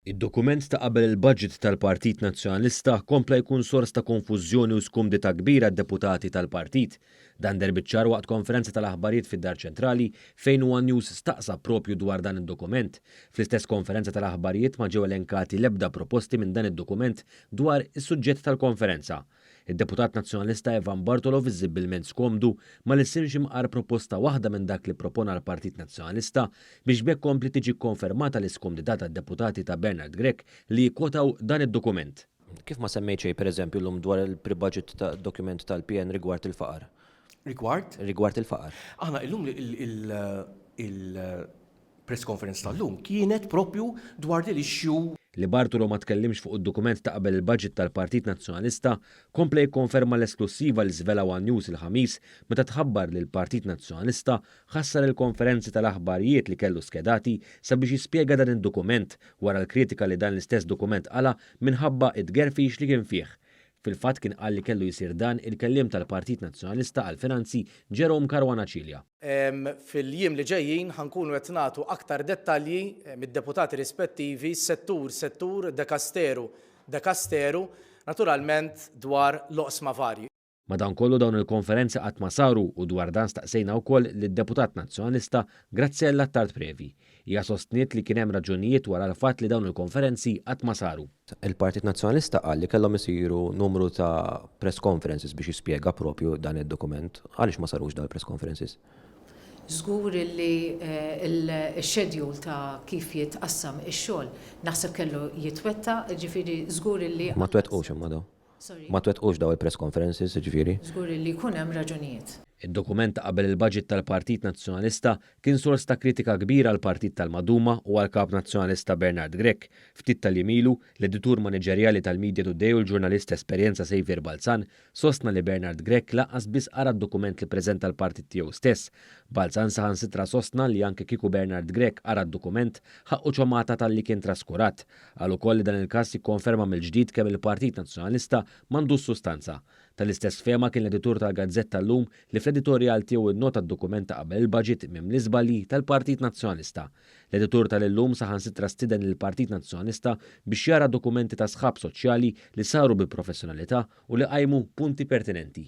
Id-dokument ta' qabel il-budget tal-Partit Nazzjonalista kompla jkun sors ta' konfużjoni u skumdità kbira għad-deputati tal-partit. Dan deher biċ-ċar waqt konferenza tal-aħbarijiet fid-Dar Ċentrali fejn one News staqsa propju dwar dan id-dokument. Fl-istess konferenza tal-aħbarijiet ma ġew elenkati l-ebda proposti minn dan id-dokument dwar is-suġġett tal-konferenza. Id-deputat Nazzjonalista Evan Bartolo viżibbilment skomdu ma lissinx imqar proposta waħda minn dak li propona l-Partit Nazzjonalista biex b'hekk kompli tiġi kkonfermata l-iskomdità tad-deputati ta' Bernard Grech li jikkwotaw dan id-dokument. Kif ma semmejt xejn pereżempju llum dwar il-pre-budget ta' dokument tal-PN rigward il-faqar? Rigward? Rigward il-faqar. Aħna illum il-press conference tal-lum kienet propju dwar din l-issue. Li Bartolo ma tkellimx fuq id-dokument ta' qabel il-budget tal-Partit Nazzjonalista kompla jikkonferma l-esklussiva li żvela one News il-Ħamis meta tħabbar li l-Partit Nazzjonalista ħassar il-konferenzi tal-aħbarijiet li kellu skedati sabiex jispjega dan id-dokument wara l-kritika li dan l-istess dokument qala' minħabba it-tgerfix li kien fih. Fil-fatt kien qal li kellu jsir dan il-kelliem tal-Partit Nazzjonalista għall-Finanzi Jerome Caruana Cilia. Fil-jiem li ġejjin ħa nkunu qed nagħtu aktar dettalji mid-deputati rispettivi, settur settur, dekasteru dekasteru, naturalment dwar l-oqsma varji. Madankollu dawn il-konferenzi qatt ma saru u dwar dan staqsejna wkoll lid-deputat Nazzjonalista Graziella Attard Previ. Hija sostniet li kien hemm raġunijiet wara l-fatt li dawn il-konferenzi qatt ma saru. Il-Partit Nazzjonalista qal li kellhom isiru numru ta' press conferences biex jispjega propju dan id-dokument. Għaliex ma sarux dawn il-press conferences? Żgur li l-schedule ta' kif jitqassam ix-xogħol naħseb kellu jitwettaq, jiġifieri żgur li. Ma twettqux imma dawn. Sorry. Ma twettqux dawn il-press conferences, jiġifieri? Żgur li jkun hemm raġunijiet. Id-dokument ta' qabel il-budget tal-Partit Nazzjonalista kien sors ta' kritika kbira għall-Partit tal-Maduma u għall-Kap Nazzjonalista Bernard Grech. Ftit tal-jiem ilu, l-editur maniġerjali tal-Media Today u l-ġurnalist esperjenza Saviour Balzan sostna li Bernard Grech lanqas biss qara d-dokument li ppreżenta l-partit tiegħu stess. Balzan saħansitra sostna li anke kieku Bernard Grech qara d-dokument, ħaqqu ċomata talli kien traskurat. Qal ukoll li dan il-każ jikkonferma mill-ġdid kemm il-Partit Nazzjonalista m'għandux sustanza. Tal-istess fehma kien l-editur tal-gazzetta Llum li fl-editorjal tiegħu nnota d-dokument ta' qabel il-budget mimli żbalji tal-Partit Nazzjonalista. L-editur tal-Illum saħansitra stieden lill-Partit Nazzjonalista biex jara dokumenti ta' sħab soċjali li saru bi professjonalità u li qajmu punti pertinenti.